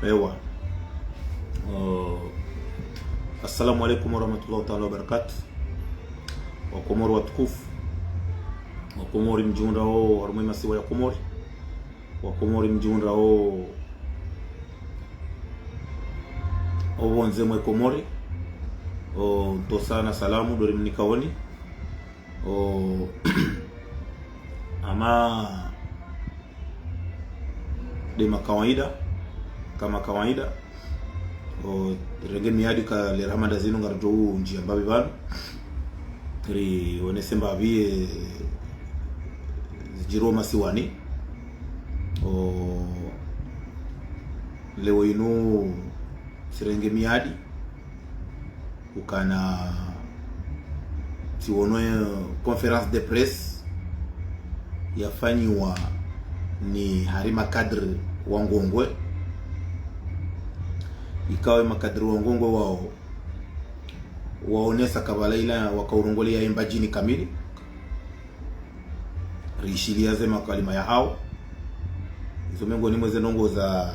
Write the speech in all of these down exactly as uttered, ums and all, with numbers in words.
Ewa. Uh, assalamu alaikum warahmatullahi taala wabarakatuh. Wakomori watukufu. Wakomori mdjihundrao harumwa ye masiwa ya Komori. Wakomori mdjihundrao opvondze mwe Komori. O, ntsosa na salamu ndo rimnikaoni. O, ama nde makawaida, kama kawaida. O, rirenge miadi ka le rahamanda zinu ngaridjo undjia mbapvi pvanu. Rionese mbapvi, eh, zidjiriwo masiwani. O, leo inu tsirenge miadi ukana tsiono conférence de presse yafanyiwa ni hari makadre wa Ngongwe. Ikao ye makadre wa Ngongwe wao waonesa kabla ila wakaurongoleya ye Mbadjini kamili. Rishiliya ze makalima yahao. Izo mengoni mwa ze ndrongoo za,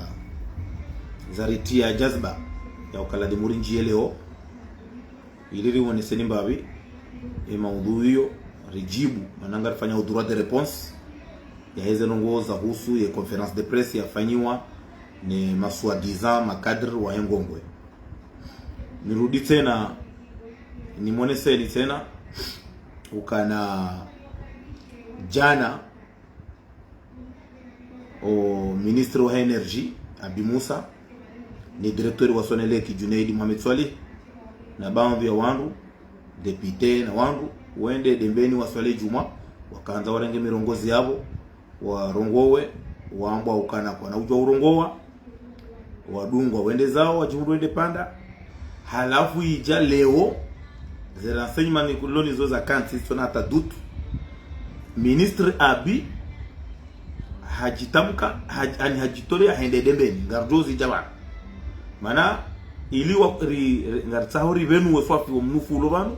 zaritriya jazba ya ukala ndo murindjiye leo. Ili rioneseni mbapvi ye maudhui iyo, ridjibu, mana ngarifanyao droit de réponse yahe ze ndrongoo zahusu ye conférence de presse yafanyiwa ne ma soi-disant makadre wahe Ngongwe. Nirudi tsena, nimoneseni tsena, ukana djana, o ministre wa énergie, Abi Musa, ne directeur wa Sonelec, Djunaid Mohamed Soilihi, na baadhwi ya wandru, député na wandru, wende Dembeni waswali djumwa, wakandza warenge mirongozi yapvo, warongowe, wambwa ukana kwana udjuwa urongowa, wadungwa wende zao, wadjihundru wende panda. Halafu idja leo, ze renseignements nilio nazo za kantsi, tsona hata doute. Ministre Abi, hadjitamka, hadj-, ani hadjitoleya hende Dembeni, ngaridjo zidja pvanu. Mana, ili wa, ri, ri, ngaritsaho ripvenuwe swafi wo mnufu ulo pvanu,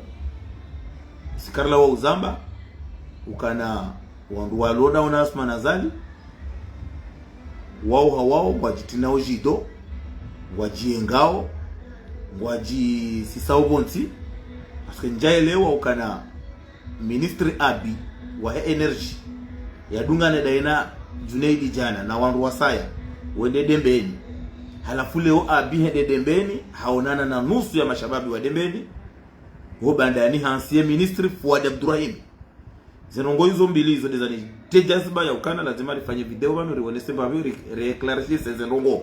sikarila wa uzamba, ukana wandru walo na ona Assoumani Azali, wao ha wao, ngwadjitrinao djido, ngwadjiengao, ngwadjisisao pvontsi, parce que ndjaelewa ukana ministre Abi wahe énergie, yadungane daye na Djunaid djana, na wandru wasaya, wende Dembeni. Halafu leo Abi hende Dembeni, haonana na nusu ya mashababi wa Dembeni, wo bandani hantsi ye ministre Fouad Abdourahim. Ze ndrongoo izo mbili izo ndeza nitriya jazba ya ukana lazima rifanye video pvanu rionese mbapvi ri, ri éclaircisse ze ndrongoo.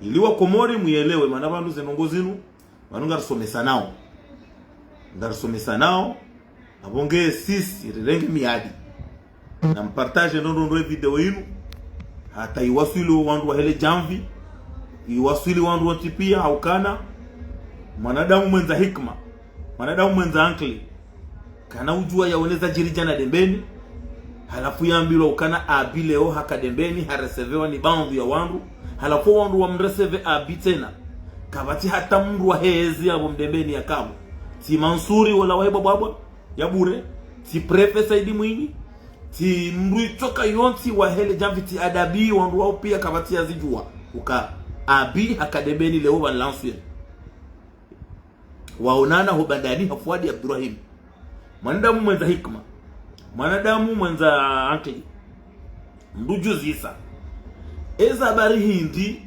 Ili wakomori muyelewe mana pvanu ze ndrongoo zinu, pvanu ngarisomesanao. Ngarisomesanao, apvo nge sisi rirenge miadi. Na mpartage ndrongoo ye video inu, hata iwaswili wandru wahe le djamvi, iwaswili wandru wontsi piya ha ukana, mwanadamu mwendza hikima, mwanadamu mwendza ankili, kana udjuwa yaonesa djiri djana Dembeni, halafu yambilwa ukana Abi leo haka Dembeni, harecevewa ni baadhwi ya wandru, halafu wandru wamreceve Abi tsena, kapvatsi hata mndru wahe ezi yapvo mdembeni yakapvo. Tsi Mansuri wola wahe Bwabwabwa, ya bure, tsi préfet Saidi Mwinyi, tsi mndru itsoka yontsi wahe le djamvi, tsi Adabi, wandru wao piya kapvatsi yazidjuwa uka Abi haka Dembeni leo pvanu lanswili. Waonana ho bandani ha Fouad Abdourahim. Mwanadamu mwendza hikima. Mwanadamu mwendza ankili. Mndru udjuzisa. Eza habari hindri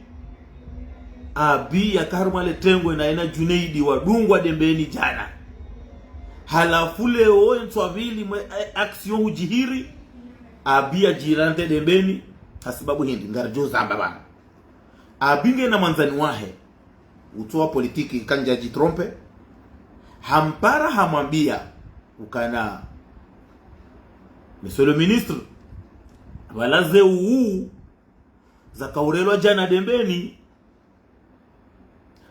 Abi yaka harumwa le tengwe na yena Djunaid wadungwa Dembeni djana. Halafu leo entswa pvili mwe, eh, action hudjihiri. Abi yadjirante Dembeni. Hasibabu hindri, ngaridjo zamba pvanu. Abi ngena mwandzani wahe. Utsowa politiki kandja djitrompe. Hampara hamwambiya ukana, Monsieur le ministre, pvala ze uu zakaurelwa djana Dembeni,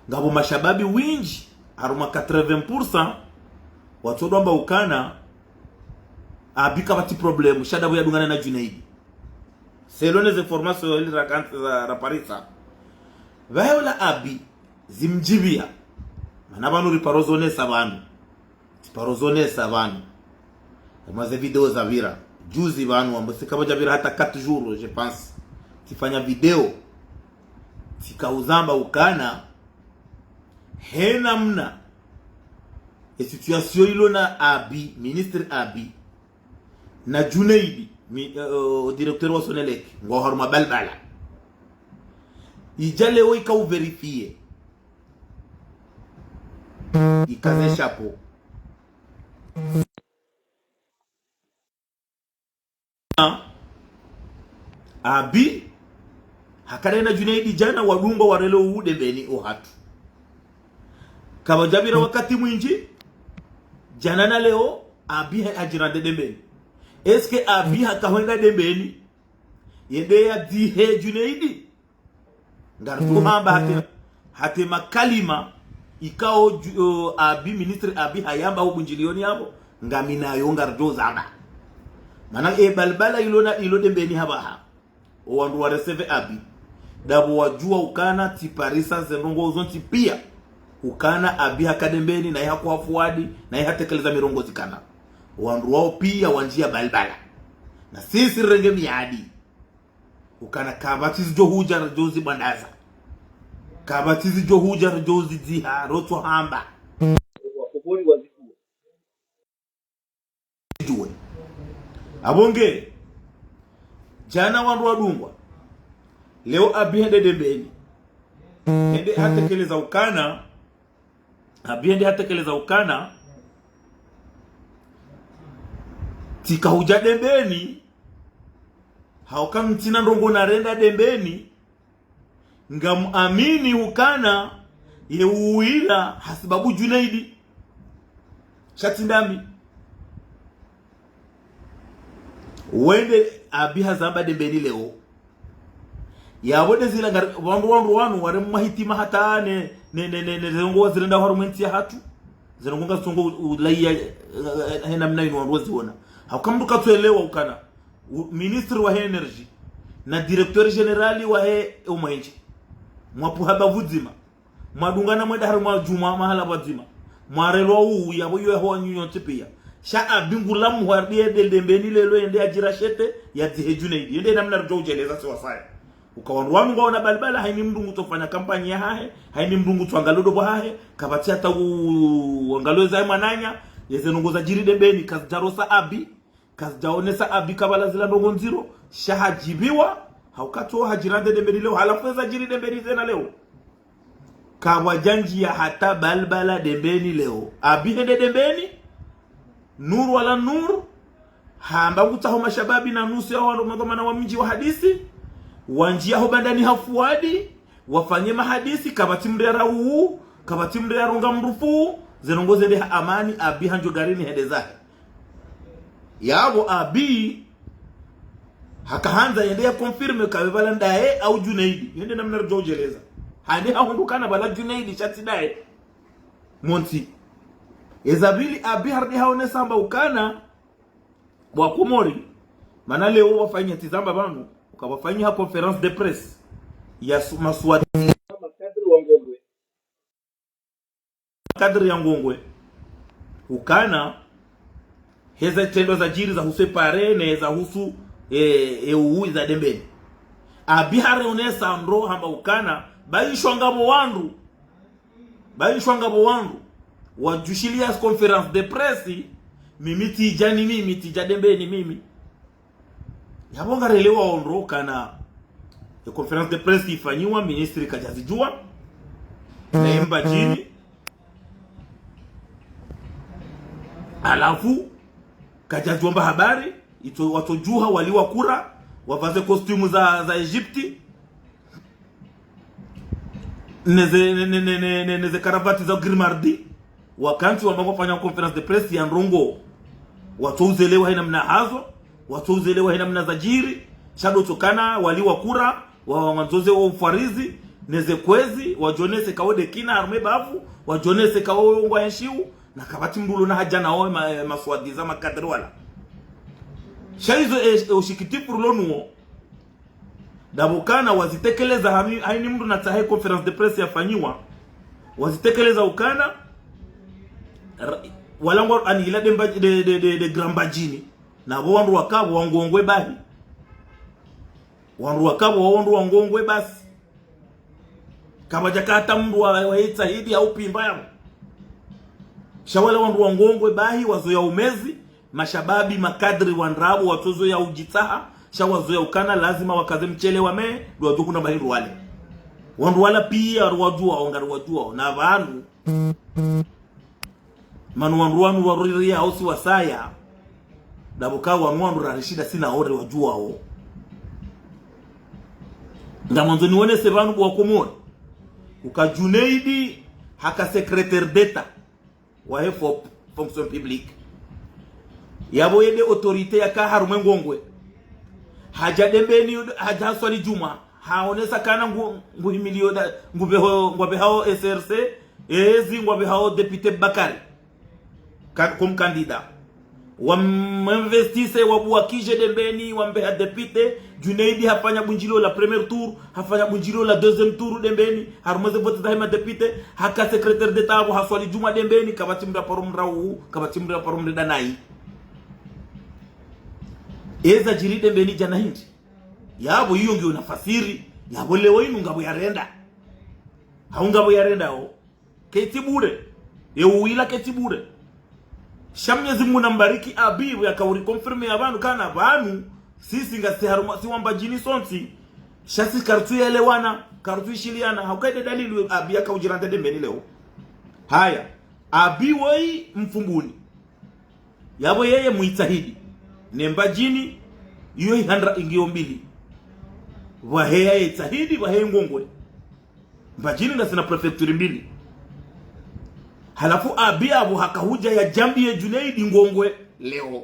ngapvo mashababi windji, harumwa quatre-vingts pour cent, watsodjwamba ukana Abi kapvatsi problème, sha ndapvo yadungana na Djunaid. Selon les informations ili rakantsi za raparisa. Pvahe ola Abi, zimdjiviya. Mana pvanu riparo zonesa pvanu. Tsiparo zonesa pvanu. Harumwa ze video zapvira. Juzi pvanu, wambo tsi kapvadjapvira hata quatre jours, je pense. Tsifanya video. Tsi, Kauzamba ukana, he namna e situation ilo na Abi, ministre Abi, na Junaidi, mi, eh, o directeur wa Sonelec, ngwao harumwa balbala. Idja leo ikau vérifier. Ikaze chapeau. Abi, hakana na Junaidi djana wadungwa warelewa Dembeni ohatru. Kapvadjapvira wakati mwindji, djana na leo, Abi ha-, hadjirandre Dembeni. Est-ce que Abi hakahwenda Dembeni yende yadzihe Junaidi? Ngaridjo hamba hata, hata makalima ikao ju-, o, Abi, ministre Abi hayamba ho bundjilioni yapvo, ngami nayo ngaridjo zamba. Mana e balbala ilo na, ilo Dembeni hapvaha. O wandru wa recevoir Abi, ndapvo wadjua ukana tsiparisa ze ndrongoo zontsi pia. Ukana Abi haka Dembeni, naye hakuha Fuadi, naye hatekeleza mirongozi kana. O wandru wao pia wandjia balbala. Na sisi rirenge miadi. Ukana kapvatsi zidjo hudja ridjo zibwandaza. Kapvatsi zidjo hudja ridjo zidziha, rotso hamba. Wakomori wazidjuwe. Apvo nge, djana wandru wadungwa. Leo Abi hende Dembeni. Hende hatekeleza ukana. Abi hende hatekeleza ukana. Tsika hudja Dembeni. Hauka mtsina ndrongoo narenda Dembeni. Ngamuamini ukana ye uwila hasibabu Junaidi. Sha tsi ndami. Wende Abi hazamba Dembeni leo. Yapvo nde zila ngari, wandru, wandru wanu wari mwahitima hata ne, ne, ne, ne, ne, ze ndrongoo wazirenda harumwa entsi yahatru. Ze ndrongoo ngazitsongo u-, ulaya, eh, eh, he namna inu wandru waziona. Hauka mndru katsuelewa ukana. U-, ministre wahe énergie. Na directeur général wahe umwenje. Mwapvuha bavu dzima. Mwadungana mwenda harumwa djumwa mahala pvadzima. Mwarelwa uu yapvo iyo yaho wanyu nyontsi pia. Sha Abi ngula muhwardie nde Dembeni leo yende yadjirashete yadzihe Junaidi. Yende namna ridjo udjeleza si wasaya. Uka wandru wanu ngwaona balbala, haini mndru ngutsofanya kampanyi yahahe, haini mndru ngutsoangalio ndopvo hahe, kapvatsi hata u-, uangalio zahe mwananya, yeze ndrongoo zadjiri Dembeni, kazidjarosa Abi, kazidjaonesa Abi kabala zila ndrongoo ndziro, sha hadjipviwa, hauka tso hadjirandre Dembeni leo, halafu eza djiri Dembeni zena leo. Kapvwadjandjia hata balbala Dembeni leo. Abi hende Dembeni, Nur wala Nur, hamba ngutsaho mashababi na nusu ya wandru madhwamana wa mdji wa hadisi, wandjia ho bandani ha Fuadi, wafanye mahadisi, kapvatsi mndru yarauwu, kapvatsi mndru yaronga mndru fuu, ze ndrongoo zende ha amani, Abi handjo garini hende zahe. Yapvo Abi, hakahandza yende ya confirme kawe pvala ndaye au Junaidi. Yende namna ridjo udjeleza. Hande hahundru ukana pvala Junaidi sha tsi ndaye. Montsi. Eza pvili Abi harudi haonesa hamba ukana, wakomori. Mana leo wafanya tsi zamba pvanu. Uka wafanyiha conférence de presse. Ya su-, maswati. Makadri wa Ngongwe. Kadri ya Ngongwe, ukana, heza itrendwa zadjiri zahusu e pare, ne zahusu, e, e uwi za Dembeni. Abi hareonesa ndro hamba ukana, baishwa ngapvo wandru, baishwa ngapvo wandru, wadjushilia conférence de presse, mimi tsidja ni mimi, tsidja Dembeni mimi. Yapvo ngarelewa ondro ukana e conférence de presse ifanyiwa, ministre kadjazidjua. Na Mbadjini. Halafu, kadjaziomba habari, itso, watsodjuha, waliwa kura, wavaze costume za, za Egypte. Neze, ne, ne, ne, ne, ne, neze karavati za Grimaldi. Wakantsi wamba ngwafanya conférence de presse ya ndrongoo. Watsouzelewa he namna hazo, watsouzelewa he namna zadjiri, sha ndo tsokana, waliwa kura, wa, wa, wandzoze wa ufwarizi, neze kwezi, wadjonese kawo ndekina harumwa e bavu, wadjonese kawo ngwa henshiu, na kapvatsi mndru ulo na hadja na owe ma, maswadi za makadri wala. Sha izo e, e ushikitifu rilo nuwo, ndapvo ukana wazitekeleza hami-, haini mndru natsahe conférence de presse yafanyiwa. Wazitekeleza ukana, ra-, walangwa ani ila de Mba-, de, de, de, de Grand Mbadjini. Napvo wandru wakapvo wa Ngongwe bahi. Wandru wakapvo wa wandru wa Ngongwe basi. Kapvadjaka hata mndru wa, wa itsahidi ya upvimba yapvo. Sha wala wandru wa Ngongwe bahi wazoya umezi, mashababi, makadri wa ndrabo watsozoya udjitsaha, sha wazoya ukana lazima wakaze mshele wa me, ndo wadjo kuna bahindru wale. Wandru wala piya ruwadjuwao, ngariwadjuwao, na pvanu. Mana wandru wanu waruriya hausi wasaya. Ndapvo ka wanu wandru rarishinda sina ore wadjuwao. Ngamwandzo niwonese pvanu bo wa Komori. Uka Junaidi haka secrétaire d'État wahe fop, fonction publique. Yapvo yende autorité yaka harumwa e Ngongwe. Hadja Dembeni, hadja haswali djumwa. Haonesa kana ngu, nguhimiliyo da, ngupveho, ngwapvehao S R C, ezi ngwapvehao député Bakari. Ka, comme candidat. Wamwinvestise, wabuwa kije Dembeni, wampveha député, Junaidi hafanya bundjilio la premier tour, hafanya bundjilio la deuxième tour Dembeni, harumwa ze vote zahe ma député, haka secrétaire d'État apvo haswali djumwa Dembeni, kapvatsi mndru aparo mrau, kapvatsi mndru aparo mrida nayi. Eza djiri Dembeni djana hindri. Yapvo iyo ngiyo na fasiri, yapvo leo inu ngapvo yarenda. Hau ngapvo yarenda o. Ketsi bure. Ye uwila ketsi bure. Sha Mnyezi Mungu nambariki Abi, yaka uri confirmé ya pvanu, kana pvanu, sisi ngasi harumwa, si wa Mbadjini sontsi. Sha si kartsu yelewana, kartsu ishiliana, hauka inde dalili Abi yaka udjiranda Dembeni leo. Haya, Abi woyi Mfumbuni. Yapvo yeye muitsahidi. Ne Mbadjini, iyo ihandra ingiyo mbili. Pvahe ya itsahidi, pvahe Ngongwe. Mbadjini ngasina préfecture mbili. Halafu Abi apvo haka hudja ya djambiye Junaidi Ngongwe leo.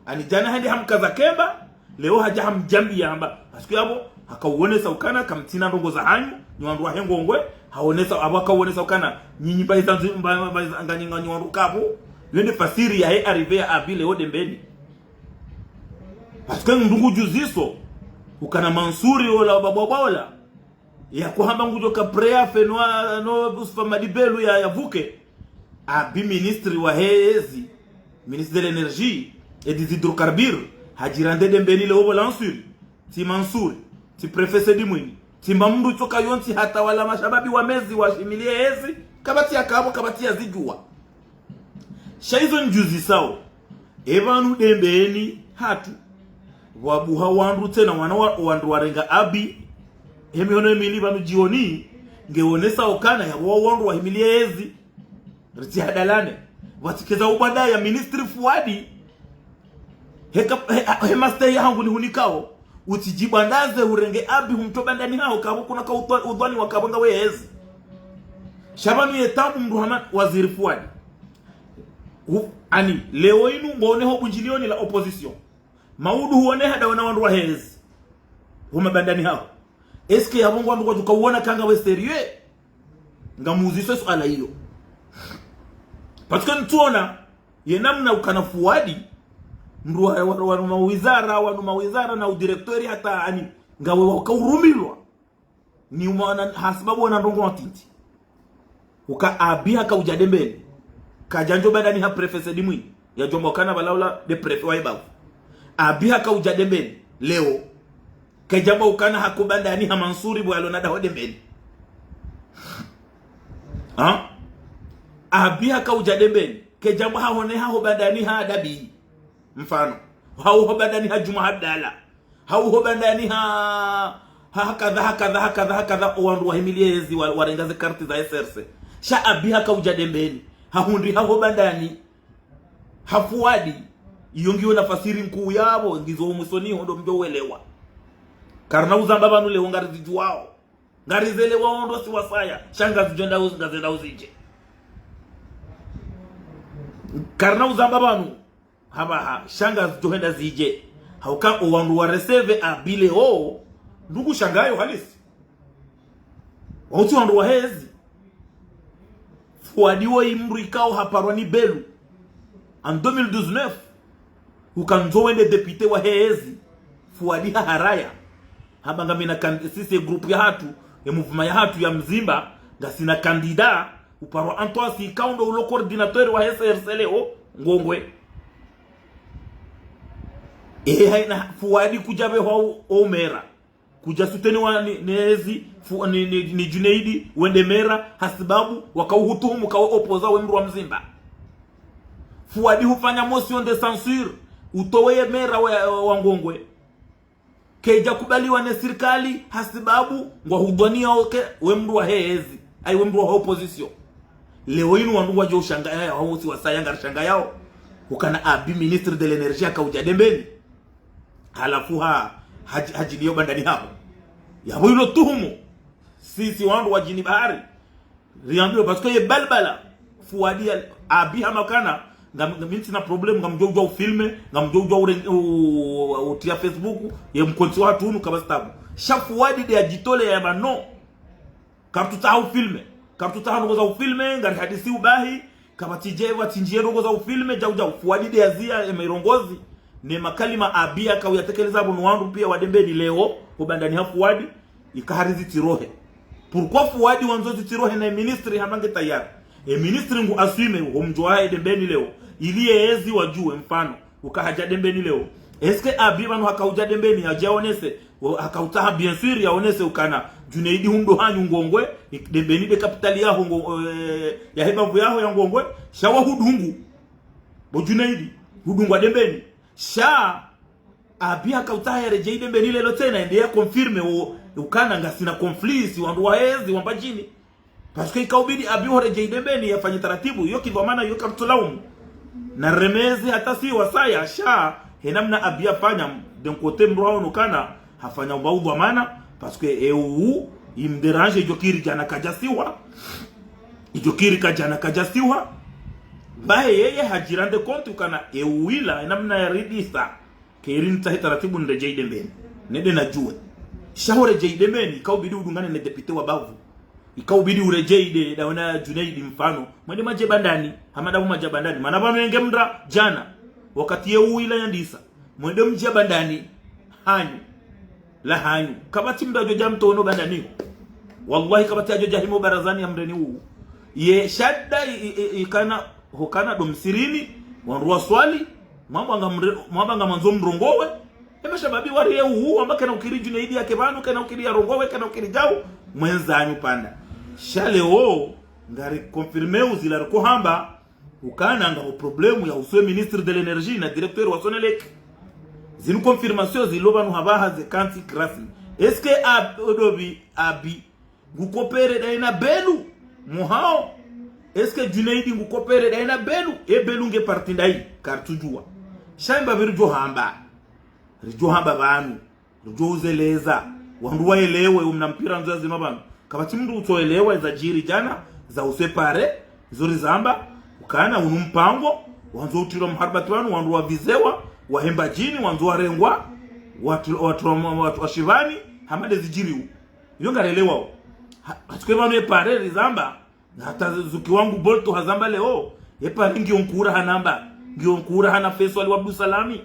Ani djana hende hamkaza kemba, leo hadja hamdjambiya amba. Parce que yapvo, haka uonesa ukana, kamtsina ndrongo za hanyu, nyi wandru wahe Ngongwe, haonesa, apvo haka uonesa ukana, nyinyi mba iza nzi, mba, mba iza nganyi nganyi wandru kapvo, yende fasiri yahe arrivée ya Abi leo Dembeni. Parce que ndungu djuziso, ukana Mansuri ola, baba ola, ya kuhamba ngudjo ka préfet no, no Youssouf Hamadi Bellou ya, ya vuke. Abi ministre wahe ezi, ministre de l'énergie et des hydrocarbures, hadjirande Dembeni leo pvo Lansuri, tsi Mansuri, tsi préfet Said Mwinyi, tsi mba mndru tsoka yontsi hata wala mashababi wa mezi washimiliye ezi, kapvatsi yaka apvo, kapvatsi yazidjuwa. Sha izo ndjuzisao, e pvanu Dembeni hatru, pvwabuha wandru tsena wana wa, wandru warenga Abi, he mihono emili pvanu djioni, ngeonesao kana yapvo wa wandru wahimiliye ezi, ritsi hadalane, pvatsikeza ubanda ya ministre Fuadi, heka, he, he master ya hangu nihunikao, utsidjibwandaze urenge Abi humtowa bandani haho kapvo kuna ka udhwa-, udhwani wa kapvo ngawe ezi. Sha pvanu ye tabu mndru hama waziri Fuadi. U, ani, leo inu ngooneho bundjilioni la opposition. Maudu huoneha ndawe na wandru wahe ezi. Huma bandani haho. Est-ce que yapvo ngwandru kwadjuka uona kanga we sérieux? Ngamuziso suala iyo. Parce que ntsuona, ye namna ukana Fuadi, mndru wa, wa, wanu mawizara, wanu mawizara na udirecteur hata ani, ngawe waka urumilwa. Ni umana, hasibabu wana ndrongo wa titi. Uka Abi haka udja Dembeni. Kadja ndjo bandani ha préfet Said Mwinyi. Ya djomba ukana pvala ula nde préfet wa ibavu. Abi haka udja Dembeni. Leo. Kedjamba ukana hako bandani ha Mansuri bo yalo na daho Dembeni. Ha? Abi haka udja Dembeni. Kedjamba hahoneha ho bandani ha Dabi. Mfano. Hau ho bandani ha Djuma Abdala. Hau ho bandani ha, ha, hakadha, hakadha, hakadha, hakadha, o wandru wahimiliye ezi wa, warenga ze karti za S R C. Sha Abi haka udja Dembeni. Hahundriha ho bandani. Ha Fuadi, iyo ngiyo na fasiri nkuu yapvo, ngizo umwisoniho ndo mdjo uelewa. Karina uzamba pvanu leo ngarizidjuwao. Ngarizelewa ondo si wasaya, sha ngazidjo enda uz-, ngazenda uzidje. Karina uzamba pvanu, hapvaha, sha ngazidjo henda zidje. Hauka o wandru wa receve Abi leo, ndungu shangayo halisi. Wautsi wandru wahe ezi. Fuadi woyi mndru ikao haparwa ni Bellou. En deux mille dix-neuf, uka ndzo wende député wahe ezi. Fuadi haharaya. Hamba ngamina kandi-, sisi groupe ya hatru, ya mouvement ya hatru ya Mzimba, ngasina candidat, uparwa Antoine Sikaundo ulo coordinateur wahe C R C leo, Ngongwe. Ehe, haina Fuadi kudja pvehwa u-, o mera. Kudja soutenir wa ni, ni ezi, fu, ni, ni, ni Junaidi, wende mera, hasibabu, wakauhutuhumu kawe opposant we mdru wa Mzimba. Fuadi hufanya motion de censure, utowe ye mera wa, wa Ngongwe. Kaidja kubaliwa ne sirikali, hasibabu, ngwahudhwaniya oke, we mdru wa he ezi, ayi we mdru wa opposition. Leo inu wandru ngwadjo ushangaya, hau si wasaya ngarishangayao. Ukana Abi ministre de l'énergie hakaudja Dembeni. Halafu ha, haji, hajiliyo bandani haho. Yapvo ilo tuhumu. Si, si wandru wa djini bahari. Riambiwe, parce que ye balbala. Fuadi ya, Abi hama kana, ngam, ngam, mi ntsina problème, ngamdjo udjuwa ufilme, ngamdjo udjuwa ure, u, u, u, utriya Facebook, ye mkontsi wahatru unu kapvatsi tabu. Sha Fuadi nde yadjitole yamba non. Kapvatsu taha ufilme. Kapvatsu taha ndrongo za ufilme, ngari hadisi ubahi, kapvatsi dje, pvatsi ndjiye ndrongo za ufilme, djau djau. Fuadi nde yaziya, ema irongozi. Ne makalima Abi yakauyatekeleza pvo no wandru piya wa Dembeni leo, ho bandani ha Fuadi, ika hari zitsirohe. Pourquoi Fuadi wandzo zitsirohe na e ministre hama nge tayari? E ministre ngu assume, ho mdjo wahe Dembeni leo. Ili ye ezi wadjuwe mfano. Uka hadja Dembeni leo. Est-ce que Abi pvanu hakaudja Dembeni, hadja yaonese, o, hakautaha bien sûr yaonese ukana, Junaidi hundru hanyu Ngongwe, i, Dembeni nde capitale yaho Ngo, eh, ya he bavu yaho ya Ngongwe, sha wahudungu. Bo Junaidi, hudungwa Dembeni. Sha, Abi hakautaha yaredjeyi Dembeni leo tsena, ende ya confirme o, ukana ngasina conflit, si wandru wa he ezi, wa Mbadjini. Parce que ikaubidi Abi horedjeyi Dembeni yafanye taratibu, yo kidhwamana, yo kamtsulaumu. Na remezi hata si wasaya, sha, he namna Abi yafanya, d'un côté mdru haono kana, hafanya uba udhwamana, parce que e u, imdérange idjo kiri djana kadjasiwa, idjo kiri kadjana kadjasiwa, bahe yeye hadji rendre compte ukana e u ila, e namna yaridisa, keri nitsahe taratibu niredjeyi Dembeni. Nende nadjuwe. Sha horedjeyi Dembeni, ikaubidi udungane ne député wa bavu. Ikaubidi uredjeyi nde, ndawe na Junaidi mfano. Mwende mwadje bandani, hama ndapvo mwadja bandani. Mana pvanu yenge mdra, djana. Wakati ye u ila yandisa. Mwende mdja bandani, hanyu. La hanyu. Kapvatsi mdru adjo dja mtono bandani. Wallahi kapvatsi adjo dja himo barazani yamreni u. Ye shada i, i, i, ikana, hukana ndo msirini, wandru waswali, mwamba ngamre, mwamba ngamwandzo mrongowe. Ema shababi wari ye u, wamba kena ukiri Junaidi yake pvanu, kena ukiri yarongowe, kena ukiri djau, mwendza hanyu pvanda. Sha leo, ngari confirme uzila riko hamba, ukana ngapvo problème ya uhusu e ministre de l'énergie na directeur wa Sonelec. Zinu confirmation zilo pvanu hapvaha ze kantsi kirasmi. Est-ce que Ab-, Odobi, Abi, ngu coopérer ndaye na Belu, muhao? Est-ce que Junaidi ngu coopérer ndaye na Belu? E Belu nge parti ndayi, karitsudjuwa. Sha imba pvi ridjo hamba. Ridjo hamba pvanu. Ridjo uzeleza. Wandru waelewe, umna mpira ndzo ya zinu pvanu. Kapvatsi mdru utsoelewa, eza djiri djana, za uséparer, izo rizamba, ukana unu mpango, wandzo utrilwa mharibatwi pvanu, wandru wavizewa, wa he Mbadjini, wandzo warengwa, watu, watu, watu, watu wa Shivani, hama nde zidjiri u. Iyo ngarelewao. Ha, hatuke pvanu e pare rizamba, hata Zuki wangu Bolto hazamba leo, e pare ngiyo nkura hana Mba, ngiyo nkura hana Faisal wa Abdusalami,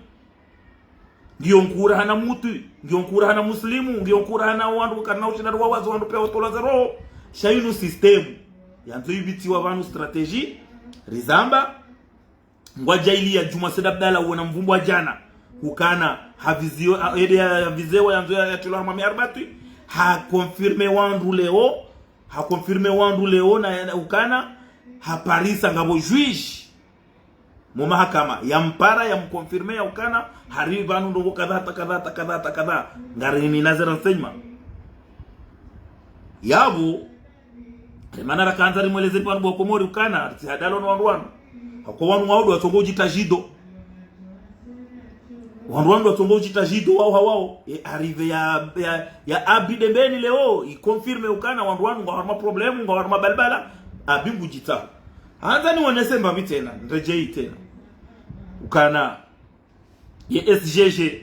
ngiyo nkura hana Mutu, ngiyo nkura hana Muslimu, ngiyo nkura hana wandru karina ushinda riwawaze wandru pia watolwa ze roho. Sha inu système. Yandzo ipvitiwa pvanu stratégie, rizamba, ngwadja ili ya Djuma Said Abdallah uona mvumbo wa djana. Ukana, ha vizio, ha, ede ya, ya vizio yandzo ya, ya tilo hama miharibatwi. Ha confirme wandru leo. Ha confirme wandru leo na, na ukana. Ha parisa ngapvo juge. Mo mahakama. Ya mpara, ya mconfirme, ya ukana. Hari pvanu ndrongo kadha, hata kadha, hata kadha, hata kadha. Ngari ni na ze renseignement. Yapvo, rimana rakandza rimweleze pvanu bo Komori ukana, ritsi hadalo no wandru wanu. Hako wanu wao ndo watsongo udjita djido. Wandru wanu ndo watsongo udjita djido wao hawao. E arrivée ya, ya, ya Abi Dembeni leo, i confirme ukana, wandru wanu ngwao harumwa problème, ngwao harumwa balbala, Abi ngudjitsaho. Handza niwonese mbapvi tsena, nredjeyi tsena. Ukana, ye S G G,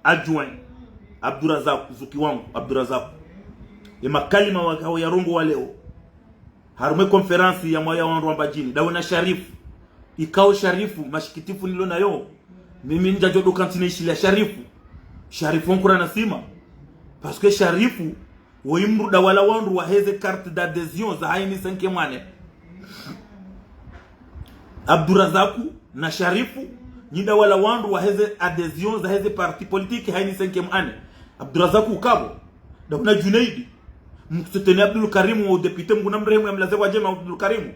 adjoint, Abdurazaku, Zuki wangu, Abdurazaku. Ye makalima wakao yarongowa leo. Harumwa e conférence ya mwaya wandru wa Mbadjini. Ndawe na Sharifu. Ikao Sharifu, mashikitifu nilo nayo. Mimi ndjadjo doka ntsina ishili ya Sharifu. Sharifu onkura na sima. Parce que Sharifu, woyi mdru ndawala wandru waheze carte d'adhésion za hayini cinquième année. Abdurazaku na Sharifu, nyi ndawala wandru waheze adhésion za heze parti politique hayini cinquième année. Abdurazaku ukapvo, ndawe na Junaidi. Msoutenir Abdul Karimu wa udéputé, Mngu namrehemu yamlaze pvwadzima Abdul Karimu.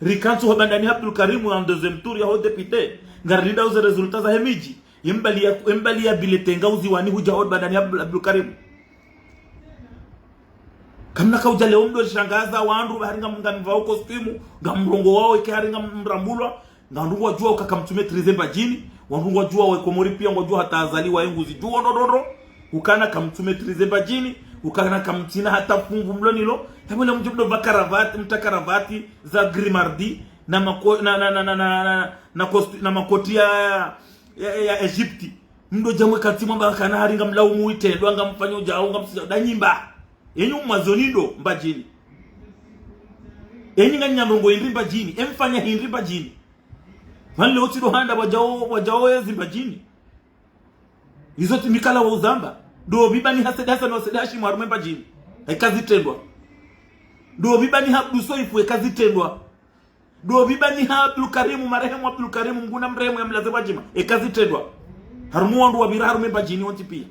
Rikantsi ho bandani ha Abdul Karimu en deuxième tour ya ho député. Ngarilindao ze résultat zahe midji. Ye mbali ya, ye mbali ya bulletin ngauziwani hudja ho bandani ha Abdul, Abdul Karimu. Kamna kaudja leo mdo shangaza wandru, bahari ngam, ngamvao costume, ngamrongowao, ike hari ngamrambulwa, ngandru ngwadjuwa uka kamtsu maîtriser Mbadjini, wandru ngwadjuwa wa Komori pia ngwadjuwa hata Azali wa yenguzi djuwa ndrondrondro, ukana kamtsu maîtriser Mbadjini, ukana kamtsina hata fungu mlo nilo, yapvo leo mdjo mdo pva karavati, mta karavati za grimardi, na mako, na, na, na, na, na, na, na costu-, na makoti ya, ya, ya Egypte. Mdo dja mwe kantsi mwamba kana hari ngamlaumu itrendwa, ngamfanyo djau, ngamsija, da nyi mba. Enyi umwazoni ndo Mbadjini. Enyi nganyi na ndrongoo hindri Mbadjini, emfanya hindri Mbadjini. Pvanu leo tsi ndo handa pvwadjao, pvwadjao yezi Mbadjini. Izo tsi mikala wa uzamba. Ndo pvi bani ha Said Hassan wa Said Hashim harumwa Mbadjini. Eka zitrendwa. Ndo pvi bani ha Abdou Soefo eka zitrendwa. Ndo pvi bani ha Abdul Karimu, marehemu Abdul Karimu, Mngu namrehemu yamlaze pvwadzima. Eka zitrendwa. Harumwa wandru wapvira harumwa Mbadjini wontsi pia.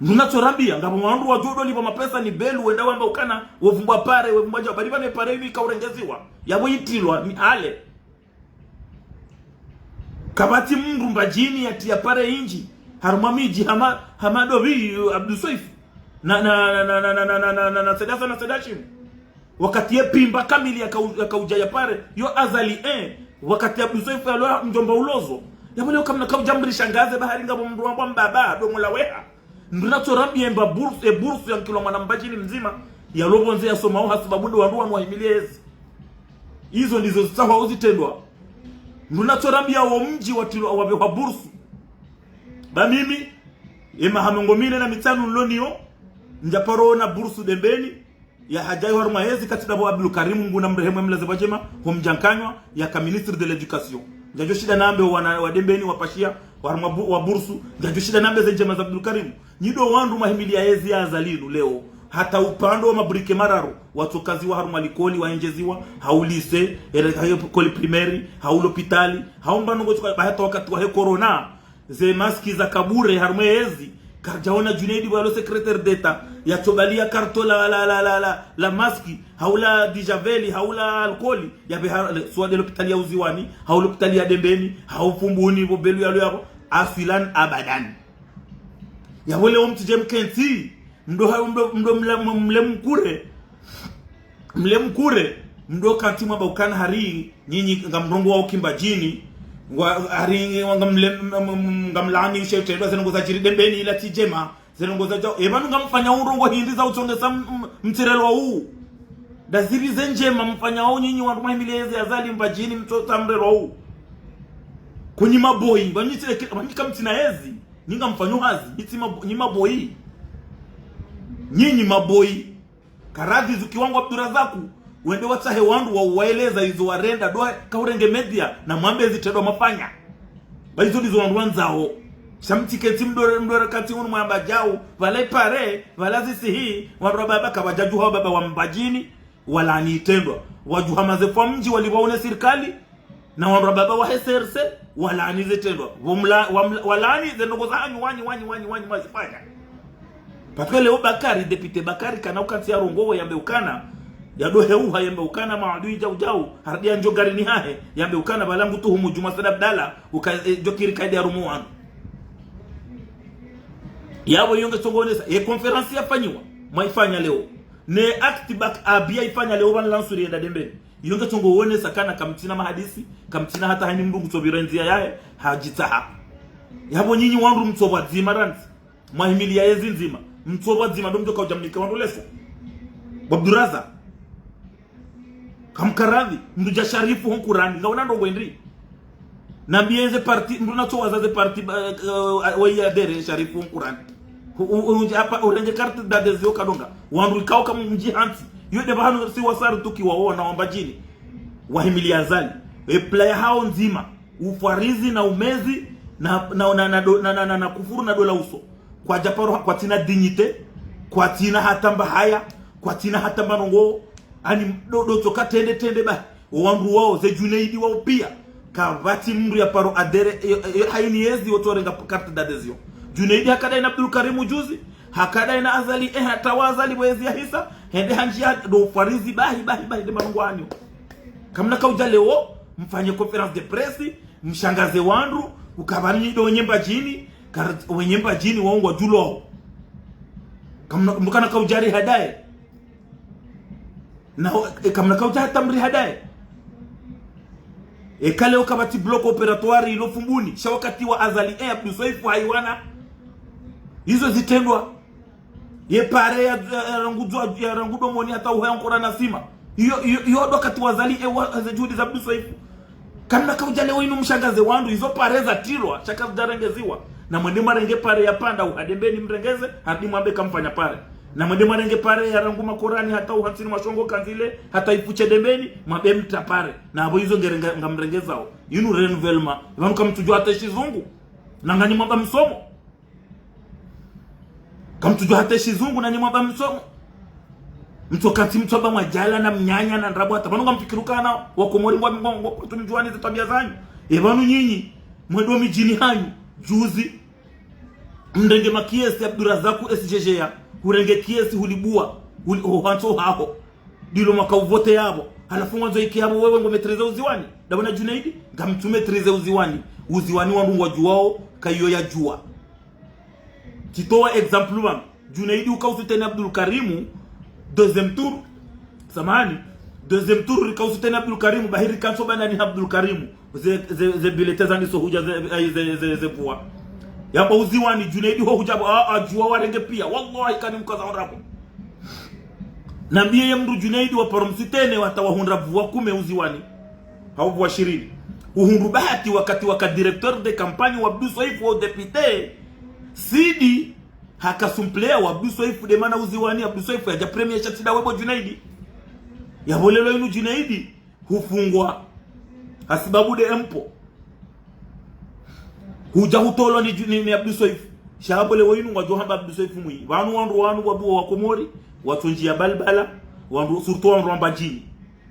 Ndruna tsorambia, ngapvo wandru wadjo ndo lipvwa mapesa ni belu wenda wamba ukana, wovumbwa pare, wovumbwa djau, bali pvanu pare inu ikaurengeziwa, yapvo itrilwa, ni ale. Kapvatsi mndru Mbadjini yatria pare indji, harumwa midji hama, hama ndo pvi, Abdou Soefo. Na, na, na Said Hassan na Said Hashim. Wakati ye pimba kamili yakau-, yakaudja ya pare, yo Azali, eh. Wakati Abdou Soefo yalo mdjomba ulozo. Yapvo leo kamna kaudja mrishangaze bahari ngapvo mndru wambwa mbaba, ndo mula weha. Ndruna tsorambia emba bourse, e bourse yankilwa mwana Mbadjini mdzima. Yalo pvondze yasomao hasibabu ndo wandru wanu wahimilie ezi. Izo ndizo zitsahwao zitrendwa. Ndruna tsorambia wo mdji watrilwa wapvehwa bourse. Ba mimi, emaha mengo mine na mitsanu nlo niyo, ndjaparo ona bourse Dembeni, ya hadja yo harumwa yezi kati ndapvo Abdul Karimu, Mngu namrehemu yamlaze pvwadzima, ho Mdjankanywa, yaka ministre de l'éducation. Ndjadjo shinda nambe wana wa Dembeni wapashia, wa harumwa bu-, wa bourse, ndjadjo shinda nambe ze ndjema za Abdul Karimu. Nyi ndo wandru mwahimilia yezi ya Azali inu leo. Hata upvandre wa mabrique mararu, watsokaziwa harumwa likoli, waendjeziwa, hau lycée, ere, hau école primaire, hau lopitali, hau mbano ngotsoka, ba hata wakati wahe corona, ze masque zaka bure harumwa yezi, karidjaona Junaidi pvwalo secrétaire d'État, yatsobalia karto la, la, la, la, la, la masque, hau la dijaveli, hau la alcool, yapve ha-, le, soit de lopitali ya Uziwani, hau lopitali ya Dembeni, hau Fumbuni, pvo belu yalo yapvo, aswilan abadan. Yapvo leo mtsidje mkentsi, mdo ha-, mdo, mdo mla-, mle mkure. Mle mkure, mdo kantsi mwamba ukana hari, nyinyi ngamrongowao ki Mbadjini, wa, hari, wa ngamle-, m-, m-, m-, ngamlaani she itrendwa ze ndrongoo zadjiri Dembeni ila tsi ndjema, ze ndrongoo zadjao. E pvanu ngamfanyao ndrongoo hindri za utsongesa m-, m-, mtsirelwa u. Nda ziri ze ndjema mfanyao nyinyi wandru mwahimilia yezi ya Azali Mbadjini mtsotsa mrelwa u. Kunyi maboyi, pvanu tsi-, pvanu kamtsina yezi. Nyi ngamfanyo hazi, nyi tsi mab-, nyi maboyi. Nyinyi maboyi. Karadhi zukiwa ngwa Abdurazaku, wende watsahe wandru wa uwaeleza izo warenda, ndo kaurenge média, na mwambe zitrendwa mafanya. Ba izo ndizo wandru wandzao. Sha mtsikentsi mdore, mdore kantsi unu mwamba djau, pvala ipare, pvala zisihi, wandru wa baba kapvadjadjuha wa baba wa Mbadjini, walaani itrendwa. Wadjuha mazefu wa mdji walipvwa une sirikali, na wandru wa baba wahe C R C, walaani zitrendwa. Pvo mla-, wa mla-, walaani ze ndrongoo zahanyu wanyi, wanyi, wanyi, wanyi, mwazifanya. Parce que leo Bakari, député Bakari, kana ukantsi yarongowe yambe ukana, yadohe uha yambe ukana maadui djau djau, harudi ya ndjo garini hahe, yambe ukana pvala ngutuhumu Djuma Said Abdallah, uka, eh, djokiri kaidi ya rumu wanu. Yapvo iyo ngetsongo onesa, ye conférence yafanyiwa, mwaifanya leo. Ne acte Bak-, Abi yaifanya leo pvanu lansuri yenda Dembeni. Iyo ngetsongo onesa kana kamtsina mahadisi, kamtsina hata hayina mndru ngutso pvira ndzia yahe, hadjitsaha. Yapvo nyinyi wandru mtso pvwadzima randzi. Mwahimilia yezi ndzima. Mtso pvwadzima ndo mdjo kaudja mnike wandru leso. Bo Abduraza. Kamkaradhi, mndru dja Sharifu ho Nkurani, ngawona ndrongoo hindri. Nambiye ze parti, mndru natsowaza ze parti, eh, eh, wayi adhérer Sharifu ho Nkurani. U-, u-, u-, apa, urenge carte d'adhésion kadonga. Wandru ikao kamdji hantsi. Yo nde pvahanu si wasari tuki waona wa Mbadjini. Wahimilia Azali. E plan yahao ndzima. Ufwarizi na umezi, na, na, na, na, do-, na, na, na, na kufuru na dola uso. Kwadja paro ha-, kwatsina dignité, kwatsina hata mba haya, kwatsina hata mba ndrongoo, ani do, do tsoka trende trende ba. O wandru wao, ze Junaidi wao pia. Kapvatsi mndru yaparo adhérer, e, e, e, hayina yezi wotsorenga carte d'adhésion. Junaidi hakadayi na Abdul Karimu juzi, hakadayi na Azali, eh, hata wa Azali wezi ya hisa, hende hanjiya ndo ufarizi bahi, bahi, bahi, nde manungu anyu. Kamna kaudja leo, mfanye conférence de presse, mshangaze wandru, ukaba mnyi ndo wenye Mbadjini, kar-, wenye Mbadjini waungwa djulo. Kamna, mkana kaudja ri hadaye. Na, e, kamna kaudja hata mri hadaye. E, kale ukabati bloc opératoire ilo Fumbuni, sha wakati wa Azali, e, Abdou Soefo haiwana. Izo zitrendwa. Ye pare ya, ya, ya rangu dzwa, ya rangu domoni hata uhe ankora na sima. Iyo, iyo, iyo ndo wakati wa Azali, e, wa, ze juhudi za Abdou Soefo. Kamna kaudja leo inu mshangaze wandru, izo pare zatrilwa, sha kazidjarengeziwa. Na mwende mwarenge pare ya Panda, uha Dembeni mrengeze, harudi mwambe kamfanya pare. Na mwende mwarenge pare ya rangu Makorani, hata uha ntsini mwa Shongo Kanzile, hata ifuche Dembeni, mwambe mtra pare. Na apvo izo ngere nga-, ngamrengezao. Inu renouvellement. Ipvanu kamtsudjuwa hata shizungu. Na nganyi mwamba msomo. Kamtsudjuwa hata shizungu nanyi mwamba msomo. Mtsoka ntsi mtswaba mwadjala na mnyanya na ndrabo hata. Pvanu ngamfikiri ukana, wakomori ngwa, ngwa, ngwa, kwatsu mdjuwani ze twabiya zanyu. E pvanu nyinyi, mwendo midjini hanyu, juzi. Mrenge ma caisse Abdurazaku S G G ya, hurenge caisse hulibuwa, huli, ho hantso haho. Ndilo mwaka uvote yapvo. Halafu ngwandzo ike yapvo wewe ngo maîtriser Uziwani. Ndapvo na Junaidi, ngamtsu maîtriser Uziwani. Uziwani wandru ngwadjuwao, kayiyo yadjuwa. Tsitowa exemple pvanu. Junaidi uka usoutenir Abdul Karimu, deuxième tour. Samahani, deuxième tour rika usoutenir Abdul Karimu, bahi rika ntso bandani ha Abdul Karimu. Ze, ze, ze bulletin zandiso hudja ze, ai, ze, ze, ze pvwa. Yapvo Uziwani, Junaidi ho hudja pvo, a, a, djuwa warenge piya. Wallahi kani mkaza ondrabo. Nambiye ye mndru Junaidi waparo msoutenir hata wahundra pvwa kume Uziwani. Hau pvwa shirini. Uhundru bahati wakati waka directeur de campagne wa Abdou Soefo wa député. Sidi haka suppléant wa Abdou Soefo nde mana Uziwani, Abdou Soefo yadja premier sha tsi ndawe bo Junaidi. Yapvo leo inu Junaidi hufungwa hasibabu nde impôt. Hudja hutolwa ni, ni, ni Abdou Soefo. Sha hapvo leo inu ngwadjo hamba Abdou Soefo mwi. Pvanu wandru wanu wabuwa wakomori, watsondjiya balbala, wandru, surtout wandru wa Mbadjini.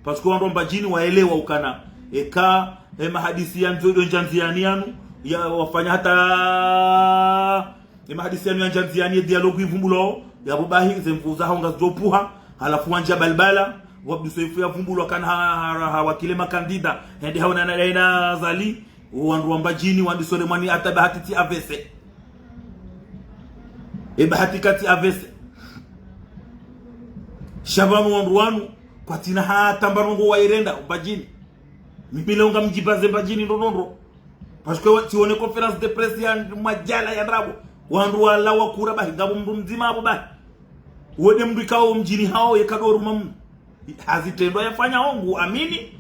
Parce que wandru wa Mbadjini waelewa ukana. Eka, e mahadisi ya ndzo ndo ndjandziyani yanu, ya wafanya hata e mahadisi yanu ya ndjandziyani ye dialogue ivumbulwao, yapvo bahi, ze nvu zaho ngazidjo pvuha, halafu wandjiya balbala, wa Abdou Soefo yavumbulwa kana ha, ha, ha, hawakile makandida, hende haonana na Azali, wandru wa Mbadjini, wandisole mwani hata bahati tsi A V C. E bahati katsi A V C. Sha pvanu wandru wanu, kwatsina hata mba ndrongo wayirenda, Mbadjini. Mimi leo ngamdjibaze Mbadjini ndo ndo ndo. Parce que wa, tsiwone conférence de presse ya mwadjala ya ndrabo. Wandru walawa kura bahi, ngapvo mndru mdzima apvo bahi. Wo nde mndru ikao mdjini hawo yeka ndo ruma mndru. Hazi zitrendwa yafanya hongu, amini.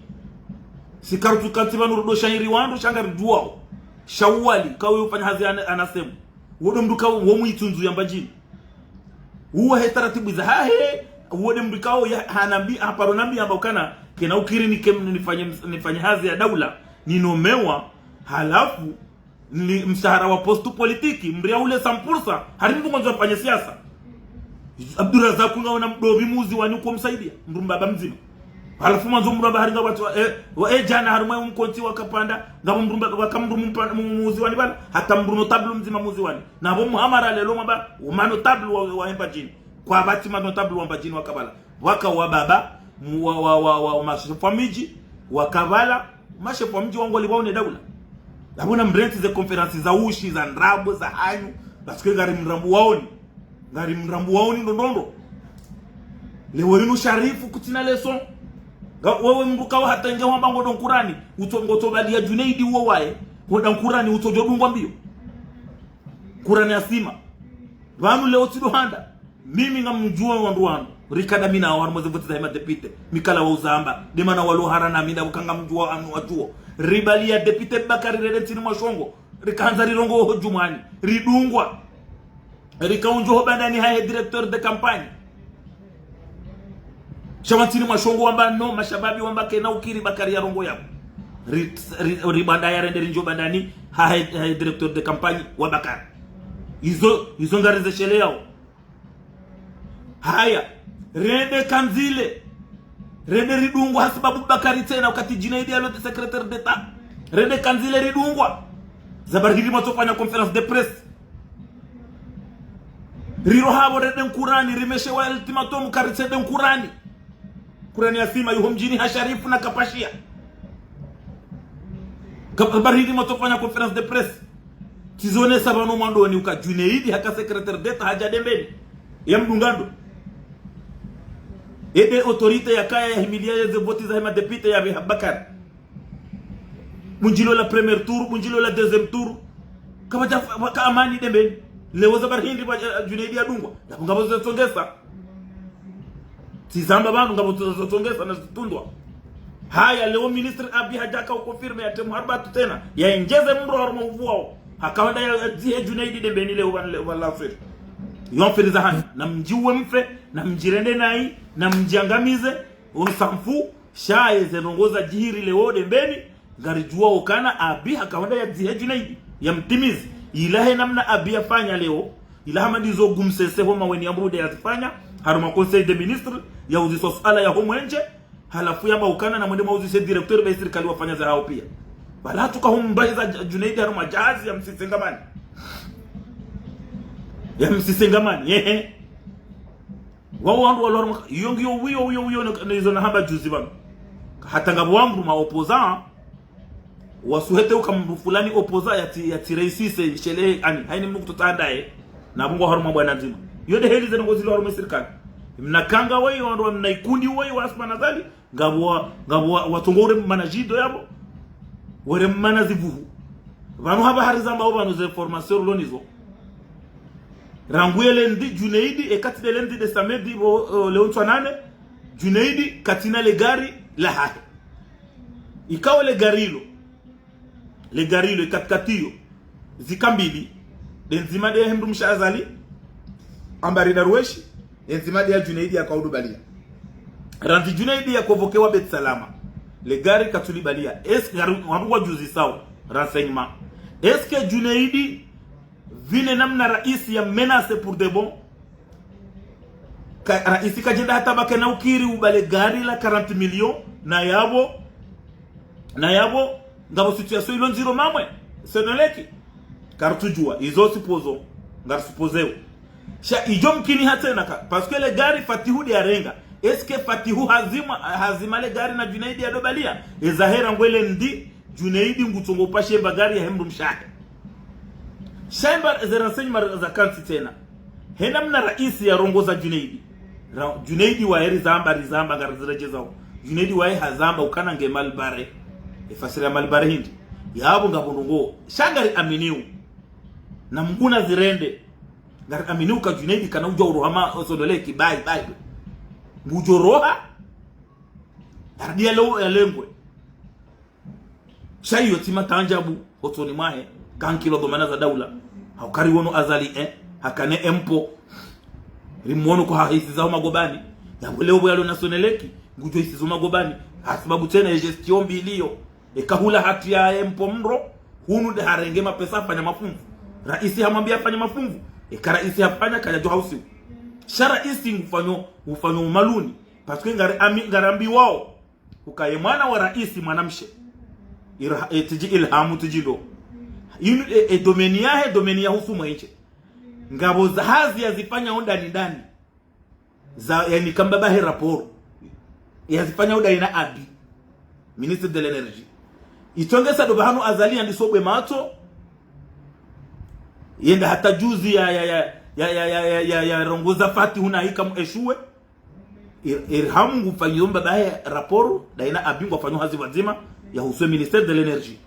Sikarutsu kantsi pvanu rudo shahiri wandru, sha ngaridjuwao. Sha uwali, kawo yofanya hazi ana, anasemu. Wo nde mndru ikao wo mwitsundzu ya Mbadjini. Uwo he taratibu zahahe, uwo nde mndru ikao ya, hanambi, haparo nambi hamba ukana, kena ukiri nike m-, nifanye ms-, nifanye hazi ya daula, ninomewa, halafu, ni mshahara wa poste politique, mriya ule cent pour cent, hari mndru ngwandzo afanye siasa. Abdurazaku ngaona mdopvi Muziwani uko msaidia, mndru mbaba mdzima. Halafu mwandzo mndru amba hari nga watu, eh, wa, eh, djana harumwa mkontsi wakapanda, ngapvo mndru mba-, waka mndru mpa-, mu-, Muziwani pvala, hata mndru notable mdzima Muziwani. Na pvo muhamara leo mwamba, uma notable wa, wa Mbadjini. Kwapvatsi ma notable wa Mbadjini waka pvala. Waka wa baba, mu-, wa, wa, wa, wa, mashefu wa midji, waka pvala, mashefu wa midji wangu wali waone daula. Apvo namrentsi ze conférence za ushi, za ndrabo, za hanyu, parce que ngari mrambu waoni. Ngari mrambu waoni ndo ndo ndo. Leo inu Sharifu kutsina leçon. Nga, wewe mndru kawo hata nge wamba ngo ndo nkurani, utso, ngo tso bali ya Junaidi uwo waye, ngo ndo nkurani utso djo dungwa mbiyo. Nkurani asima. Pvanu leo tsido handa. Mimi ngamdjuwa wandru wanu. Rikada mi nawo harumwa ze vote za hima député. Mikala wa uzamba. Nde mana walo hara na mi nda pvo ka ngamdjuwa anu wadjuwo. Ribali ya député Bakari rende ntsini mwa Shongo. Rikahandza rirongowe ho Djumwani. Ridungwa. Rikaundjwa ho bandani hahe directeur de campagne. Sha wantsini mwa Shongo wamba no, mashababi wamba kena ukiri Bakari yarongowe yapvo. Ri, ri, ribanda yarende rindjio bandani hahe, hahe directeur de campagne wa Bakari. Izo, izo ngarizisheleyao. Haya, rende Kanzile. Rende ridungwa hasibabu Bakari tsena wakati Djinaidi yalo nde secrétaire d'État. Rende Kanzile ridungwa. Za bari hiri mwatsofanya conférence de presse. Riro hapvo rende nkurani, rimeshe wa ultimatum karitsi ende nkurani. Nkurani ya sima yuho mdjini ha Sharifu na Kapashia. Ka-, habari hindri mwatso fanya conférence de presse. Tsizonesa pvanu mwandoni uka Junaidi haka secrétaire d'État hadja Dembeni. Ya mdungando. Ede autorité yakaya yahimilia yeze voti zahe madéputé ya Biha Bakari. Bundjilo la premier tour, bundjilo la deuxième tour. Kapvadja fa-, fa-, ka amani Dembeni. Leo za habari hindri ba, eh, Junaidi yadungwa. Yapvo ngapvo zotsongesa. Tsizamba pvanu ngapvo zotsongesa na zitundwa. Haya, leo ministre Abi hadjaka uconfirme ya temu harba tu tsena. Ya endjeze mdru harumwa uvu wao. Haka wenda ya, ya dzihe Junaidi Dembeni leo pvanu, leo pvanu la feri. Yo mferi za hanu. Na mdjiwe mfe, na mdjirende nayi, na mdjiangamize, on s'en fout. Sha yeze ndrongoo zadjiri leo Dembeni, ngaridjuwa ukana Abi haka wenda ya dzihe Junaidi, ya mtimizi. Ilahe namna Abi yafanya leo, ilaha mandizo gumsese ho maweni ya mrude yazifanya, harumwa Conseil des ministres, ya uziswa suala ya ho mwenje, halafu yamba ukana na mwende mwauzise directeur ba sirikali wafanya za hao pia. Pvala tuka humbahiza Junaidi harumwa jahazi ya msisengamani. Ya msisengamani, ehe. Wao wandru walo harumwa, iyo ngiyo wiyo, wiyo, wiyo, na, na izo nahamba juzi pvanu. Hata ngapvo wandru ma opposant, wasuhete uka mdru fulani opposant yatsi, yatsi réussisse, mshele, ani, haini mdru kutotandaye, na pvungwa harumwa bwana ndzima. Iyo nde heli ze ndrongoo zilo harumwa sirikali. Mna kanga weyi, wandru mna ikundi weyi, wa Assoumani Azali, ngapvo wa, ngapvo wa, watsongo ure mmana jido yapvo. Were mmana zivuhu. Pvanu hapva harizamba o pvanu ze information lonizo. Rangu ye lundi, Junaidi, ekati de lundi de samedi, pvo, eh, leo ntswa nane, Junaidi, katsina le gari lahahe. Ikao le gari ilo. Le gari ilo, ekati kati iyo. Zika mbili. De ndzima de hemdru mshe Azali. Ambari Darweshi. Enzima dia Junaidi ya kaudu balia. Randzi Junaidi ya kovokewa Bet Salama. Le gari katsuli balia. Est-ce que gari, wandru wadjuzisao renseignement. Est-ce que Junaidi pvine namna raisi ya menace pour de bon? Ka, raisi kadjenda hata pvake na ukiri ubale gari la quarante millions na yapvo Na yapvo, ngapvo situation ilo ndziro mamwe, Sonelec. Karitsudjuwa, izo supposons, ngarisupposeo. Sha idjo mkini hatsena ka, parce que le gari Fatihu de yarenga. Est-ce que Fatihu hazima, hazima le gari na Junaidi ya dobalia? Eza hera ngwele ndi, Junaidi ngutsongo upashe mba gari ya hemdru mshahe. Sha emba ze renseignement za kantsi tsena. Hena mna raisi ya rongoza Junaidi. Ra-, Junaidi wa heri zamba, rizamba, ngarizirejezao. Junaidi wa he hazamba, ukana nge malbare. Efasiri ya malbare hindri. Yapvo ngapvo ndrongoo. Sha ngari aminiu. Na Mngu na zirende. Ngari aminiu ka Junaidi kana udjo uroha ma, osodoleki, bai, bai. Ngudjo roha. Ardia leo ya lengwe. Sha iyo tsi matandjabu, hotsoni mwahe, kankilo dhwamana za daula. Hauka riwono Azali, eh, hakane empo. Rimwono ko hahisiza ho magobani. Yapvo leo pvo yalo na Sonelec, ngudjo hisiza ho magobani. Hasibabu tsena ye gestion mbi iliyo. Eka hula hati ya empo mdro, hunu de harenge mapesa hafanya mafumvu. Raisi hamwambia hafanya mafumvu. Eka raisi hafanya kaya djo hausiu. Sha raisi ngufanyo, ngufanyo umaluni. Parce que ngari ami, ngarambiwao. Ukaye mwana wa raisi mwanamshe. Irha-, eh, tiji Ilhamu tiji ndo. Inu, eh, eh, domaine yahe, domaine ya husu mwenje. Ngapvo za hazi yazifanya ondani ndani. Za, yani kamba bahe rapport. Yazifanya ondani na Abi. Ministre de l'énergie. Itsongesa do bahanu Azali yandi sobwe matso. Yenda hata juzi ya, ya, ya rongoza Fatihu na hika mu échoué. Ir-, Irhamu ngufanyo mbabahe rapport, daina Abi ngwafanyo hazi pvadzima, ya husu ministère de l'énergie.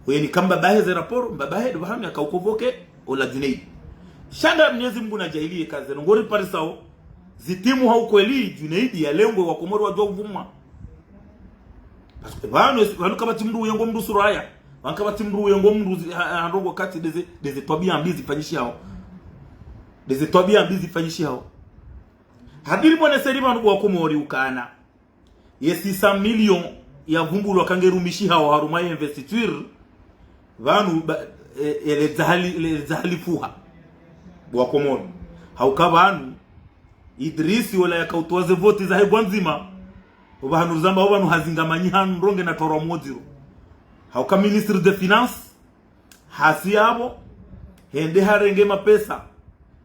Uyeni kamba bahe ze rapport, mbabahe, do pvahanu ya kaukovoke, ola Junaidi. Sha nga Mnyezi Mngu na djaaliye ka ze ndrongoo riparisao, zitimu ha ukweli, Junaidi ya lengwe wa Komori wadjo uvuma. Parce que pvanu, pvanu kapvatsi mdru uyengo mdru suraya. Pvanu kapvatsi mdru uyengo mdru zi-, ha, ha, ndrongoo kati de ze, de ze twabia mbi zifanyishihao. De ze twabia mbi zifanyishihao. Hadiri mweneseri pvanu bo wa Komori ukana. Ye six cents millions ya vumbulwa kange rumishihao harumwa ye investiture. Pvanu ba, e, e, le dzahali, le dzahali fuha. Bo wa Komori. Hauka pvanu. Idrisi wola ya kautowa ze voti zahe pvwadzima. Opvahanu rizamba opvanu hazingamanyiha ndrongoo na torwa mwodziro. Hauka ministre de finance. Hasi yapvo, hende harenge mapesa.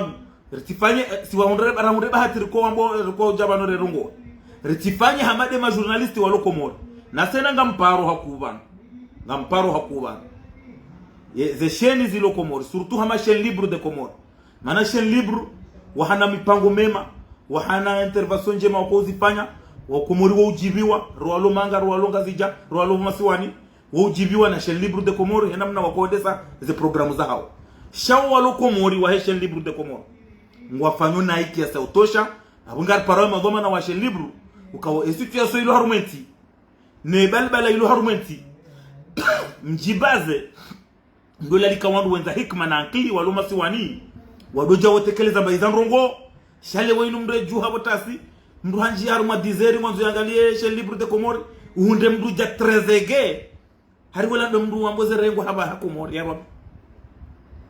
pvanu. Ritsifanye, eh, si wahundre, rahundre bahati riko wambo, riko udja pvanu rerongoa. Ritsifanye hama nde ma journaliste walo Komori. Na tsena ngamparo hakuu pvanu. Ngamparo hakuu pvanu. Ye, ze chaîne zilo Komori, surtout hama chaîne libre de Comores. Mana chaîne libre, wahana mipango mema, wahana intervention ndjema wakozifanya, Wakomori waudjiviwa, rowalo Manga, rowalo Ngazidja, rowalo masiwani, waudjiviwa na chaîne libre de Comores, hena mna wakoendesa ze programu zahao. Sha wo walo Komori wahe chaîne libre de Comores, ngwafanyo na ikiasi ya utosha, apvo ngariparo madhwamana wa chaîne libre, ukao e situation ilo harumwa entsi, ne balbala ilo harumwa entsi, mdjibaze, ndo lalika wandru wendza hikima na ankili walo masiwani, wadodja wotekeleza mbayi za ndrongoo. Sha leo inu mndru edjuha pvo tasi, mndru handji harumwa dix heures ngwandzo yangalie chaîne libre de Comores, uhundre mndru dja treize heures. Hari wala ndo mndru wambo ze rengwa hapvaha Komori ya Rabi.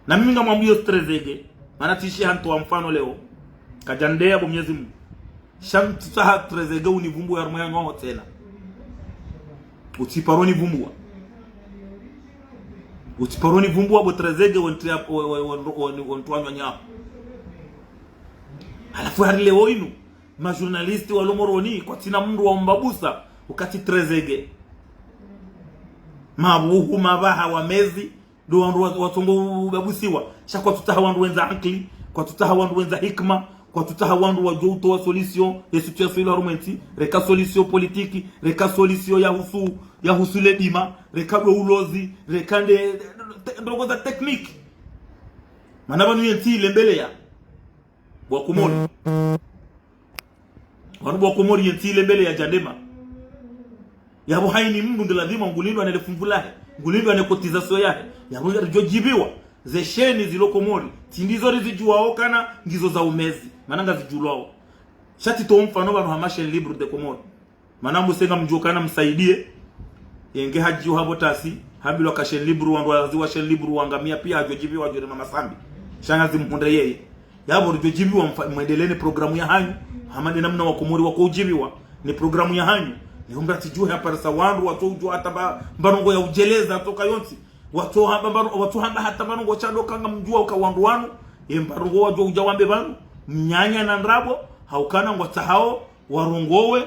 Na mimi ngamwambiyo treize heures. Mana tsi shi hantowa mfano leo. Kadjandeya bo Mnyezi Mungu. Sha ntsutsaha treize heures univumbuwa harumwa ya nwaho tsena. Utsiparo nivumbuwa. Utsiparo nivumbuwa bo treize heures wentria, we, we, we, we, we, wentwanywa nyaho. Halafu hari leo inu, ma journaliste walo Moroni, kwatsina mndru wa umbabusa, ukati treize heures. Mabuhu, mabaha, wamezi, ndo wandru wa, watsongo ubabusiwa. Sha kwatsutsaha wandru wendza ankili, kwatsutsaha wandru wendza hikima, kwatsutsaha wandru wadjo utowa solution ye situation ilo harumwa entsi, reka solution politique, reka solution yahusu, yahusu ledima, reka ndo ulozi, reka nde, te, ndrongoo za technique. Mana pvanu yentsi ilembeleya. Bo Wakomori. Wanu bo Wakomori yentsi ilembeleya djandema. Yapvo haina mndru nge lazima ngulindwa ne le funvu lahe, ngulindwa ne cotisation yahe. Yapvo ngaridjo djiviwa. Ze chaîne zilo Komori, tsi ndizo rizidjuwao kana ngizo za umezi. Mana ngazidjulwao. Sha tsitowo mfano pvanu hama chaîne libre de Comores. Mana muse ngamdjuo kana Msaidie, yenge hadjiwa hapvo tasi, hambilwa ka chaîne libre, wandru waziwa chaîne libre wangamia pia, hadjo djiviwa, hadjo rema masambi. Sha ngazi mhundre yeye. Yapvo ridjo djiviwa mfa-, mwendelee ne programu yahanyu, hama nde namna Wakomori wakoudjiviwa, ne programu yahanyu. Ne umra tsidjuhe aparisa wandru, watsoudjuwa hata mba, mba ndrongoo ya udjeleza, tsoka yontsi. Watsohamba mba, watsohamba hata mba ndrongoo sha ndo ka ngamdjuwa uka wandru wanu, ye mba ndrongoo wadjo udja wambe pvanu, mnyanya na ndrabo, haukana ngwatsahao, warongowe,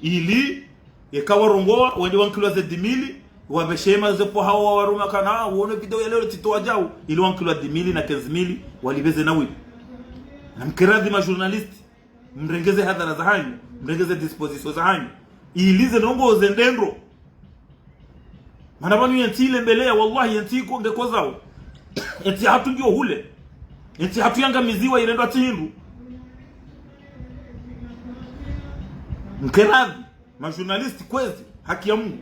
ili, yeka warongowa, wende wankilwa ze dix mille, Wapveshema ze pvo hawo wawaruma kana, ah, wone video ya leo tito wajau, ili wankilwa dix mille na quinze mille, walipve ze nawili. Na mkeradhi ma journaliste, mrenge ze hadhara zahanyu, mrenge ze disposition zahanyu. Ili ze ndrongoo zende ndro. Mana pvanu yentsi ile mbeleya, wallahi yentsi iko ngekozao. Yentsi hatru ngiyo hule. Yentsi hatru yangamiziwa irendwa tsi hindru. Mkeradhi, ma journaliste kwezi, haki ya Mungu.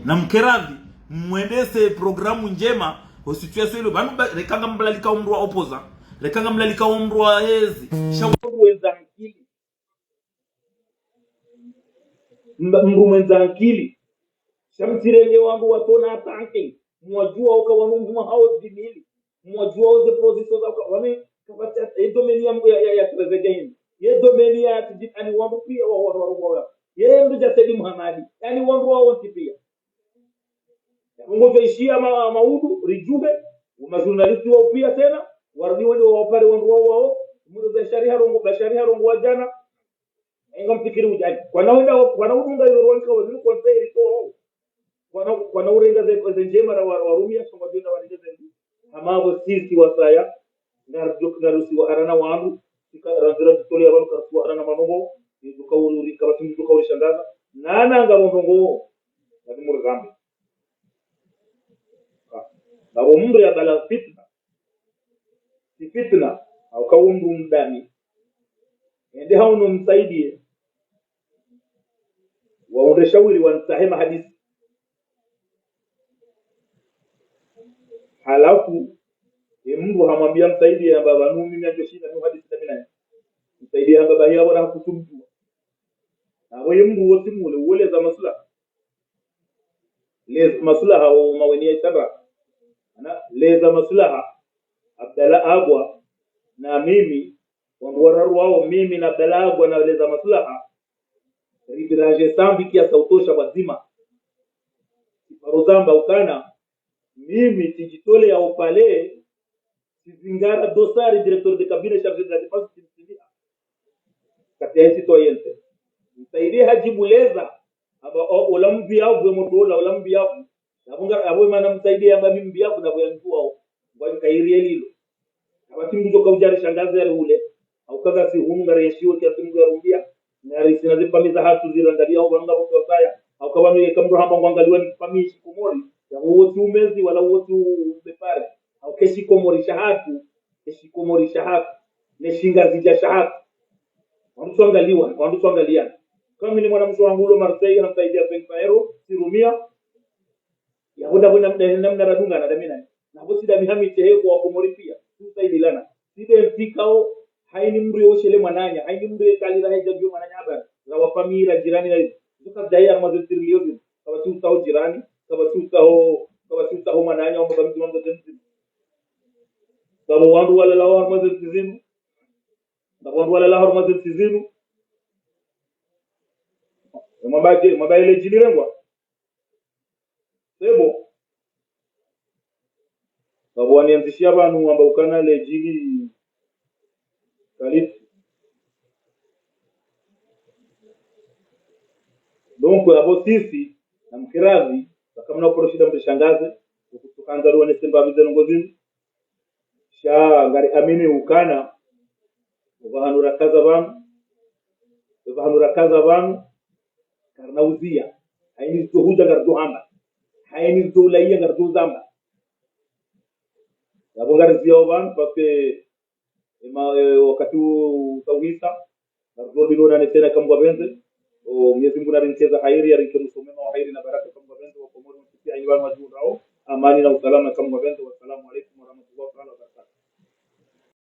Na mkeradhi, mwendese programu ndjema, ho situation ile, pvanu ba-, reka ngamlalikao mndru wa opposant, reka ngamlalikao mndru wa ezi, sha mndru wendza akili. Mba-, mndru mwendza akili. Sha mtsirenge wandru watona atake. Mwajua uka wanu mhuma hawo dix mille. Mwajua uze position za uka wanu kapvatsi hata, ye domaine ya, ya, ya, ya Trezeguet hini. Ye domaine ya Tijit ani wandru pia wa, wa, wa, wa, wa. Ye mndru ja Said Mohamed. Ani wandru wawo ntsi pia. Yapvo ngo twaishiya ma-, maudu, ridjuhe, wo ma journaliste wawo pia tsena, warudi wende wawapare wandru wawo wawo, mndru Bashari harongoa, Bashari harongoa djana, enga mfikiri udjani. Kwana wenda, kwana udunga izo rwanka wazini conseil riko. Kwana, kwana urenga ze, ze ndjema ra wa, warumia, songa djenda warenge ze. Hama apvo sisi wasaya, ngarudjo, ngarusiwa harana wandru, sika randzira dutoli ya wandru karusiwa harana manongo, duka uri, kapvatsi mndru duka uri shangaza. Nana ngapvo ndrongoo, ngati muri rambe. Ngapvo mndru ya bala fitna. Si fitna, hauka wo mndru mdani. Ende hauno msaidiye. Waunde shawiri wantsahe mahadisi. Halafu, ye mndru hamwambia msaidiye hamba pvanu mimi andjo shinda ni uhadisi na mi naye. Msaidiye hamba bahi yapvo na hakutumjua. Napvo ye mndru wontsi mule, uweleza maslaha. Leza maslaha wo maweni ya itaba. Ana, leza maslaha, Abdallah Agwa, na mimi, wandru wararu wawo, mimi na Abdallah Agwa na leza maslaha, ribiranje sambi kiasi ya utosha pvwadzima. Siparo zamba ukana, mimi tsidjitoleya opvale, tsizingara dosari directeur de cabinet chargé de la défense tsimsiliha. Kati ya isi toyente. Msaidiye hadjibu leza, hamba o, ola mbiyavu, ye mndru ola, ola mbiyavu. Yapvo nga, yapvo mana msaidiye yamba mi mbiyavu, napvo yandjuwao. Ngwa kairi ye lilo. Kapvatsi mndru djo kaudjari shangaze yari hule. Hauka ngasi hunu ngari yeshiwo kiasi mndru yarumbia. Ngari sina ze famiyi zahatru zirangaliya hau pvanu ngapvo wasaya. Hauka pvanu yeka mndru hamba ngwangaliwa ni famiyi shikomori. Ya uwo tsi umezi wala uwo tsi u-, ubepare. Hauka eshikomori shahatru. Eshikomori shahatru. Ne shingazidja shahatru. Wandru tsuangaliwa, wandru tsuangaliana. Kama mi ni mwana mshe wangu ulo Marseille, namsaidiya cinq cents euros, tsirumia. Yapvo ndapvo namna, namna radungana, ndami naye. Napvo tsi ndami hami tsehe kwa wakomori pia. Tsusaidilana. Tsi nde ntsi ikao, haini mndru yo ushele mwananya, haini mndru ye kalira hedja djuwe mwananya habari. Ra wa famiyi, ra jirani, ra izo. Zo kazidayi harumwa ze ntsi riliyo zinu. Kapvatsi utsaho jirani, kapvatsi utsaho, kapvatsi utsaho mwananya, wamba pvamidzi wamba ze ntsi. Ngapvo wandru walalawo harumwa ze ntsi zinu. Ngapvo wandru walalawo harumwa ze ntsi zinu. Mwamba dje, mwamba ile djili rengwa. Sebo. Ngapvo waniandzishiya pvanu wamba ukana le djili kalitsi. Donc, apvo sisi, namkiradhi, pvaka mna ukoro shinda mrishangaze, ukutsuhandza ruwonese mbapvi ze ndrongoo zinu. Sha ngari amini ukana, opvahanu rakaza pvanu, opvahanu rakaza pvanu, karina uziya. Haini zidjo hudja ngaridjo hamba. Haini zidjo ulaiya ngaridjo zamba. Yapvo ngariziya opvanu, parce que, ema, e, wakati u-, utawisa, ngaridjo rilonane tsena eka Mungu apvendze. O, Mwenyezi Mungu narinike za hairi, yarinike msomema wa hairi na baraka eka Mungu apvendze, wakomori wontsi pia, haini pvanu wadjihundrao, amani na usalama eka Mungu apvendze, wa